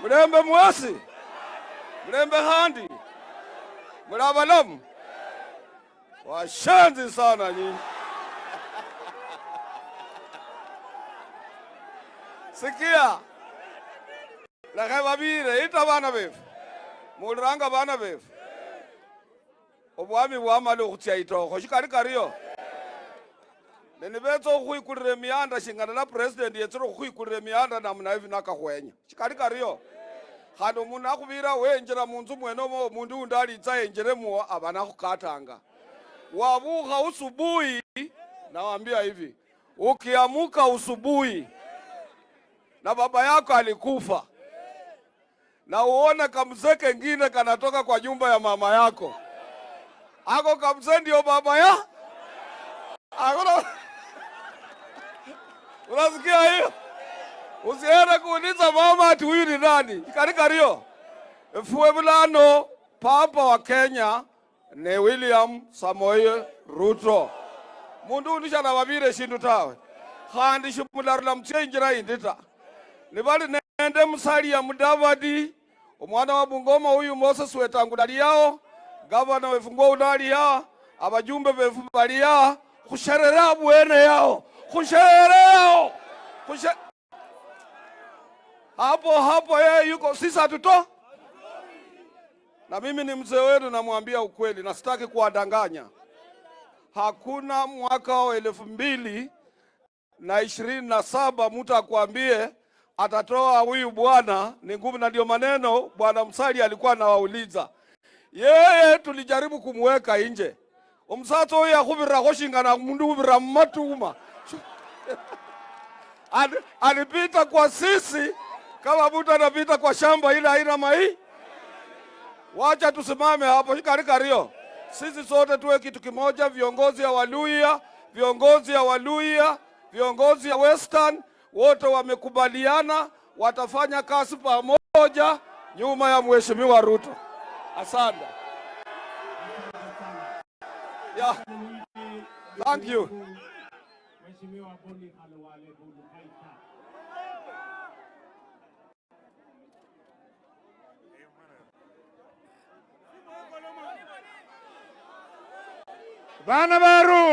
Mulembe mwasi, mulembe handi, mulabalamu, washenzi sana nyinyi. Sikia, lekhe babire ita bana befu, muliranga bana befu, obwami bwamala okhutsia itokho shikali kario. Nenibetsa okhwikulira emiyanda shingana la president yetsire okhwikulira emiyanda namna hivi nakakhwenya shikali kario. Khandi omundu nakhubira wenjira munzu mwene omwo, omundu undi alitsa yenjiremwo aba nakhukatanga. Wabukha usubuhi, nawaambia hivi, ukiamuka usubuhi na baba yako alikufa na uone kamzee kengine kanatoka kwa nyumba ya mama yako, ako kamzee ndio baba ya Hakuna. Unasikia hiyo? Usiende kuuliza mama ati huyu ni nani. Ikarikario. Efwe bulano papa wa Kenya ni William Samoei Ruto. Mundu undi shalababire shindu tawe. Khandi shimularula mutsie injira indi ta. Nibali nende Musalia Mudavadi, omwana wa Bungoma huyu Moses Wetangula aliao, gavana wefu Ngwa alia, abajumbe befu balia, khusherera bwene yao, khusherera yao. Hapo hapo yeye yuko, sisi hatuto. Na mimi ni mzee wenu, namwambia ukweli na sitaki kuwadanganya. Hakuna mwaka wa 2027 mtu akwambie atatoa huyu bwana ni ngumu. Na ndio maneno bwana Musalia alikuwa anawauliza yeye, tulijaribu kumweka nje omusatsa oyo yakhubirakho shingana mundu ubira mumatuma. Alipita kwa sisi kama mtu anapita kwa shamba ile haina mai. Wacha tusimame hapo shikarikario, sisi sote tuwe kitu kimoja, viongozi ya Waluya, viongozi ya Waluya, viongozi ya Western wote wamekubaliana watafanya kazi pamoja nyuma ya Mheshimiwa Ruto. Asante. Yeah. Thank you. Mheshimiwa Boni Khalwale Bulukaita. Bana baru.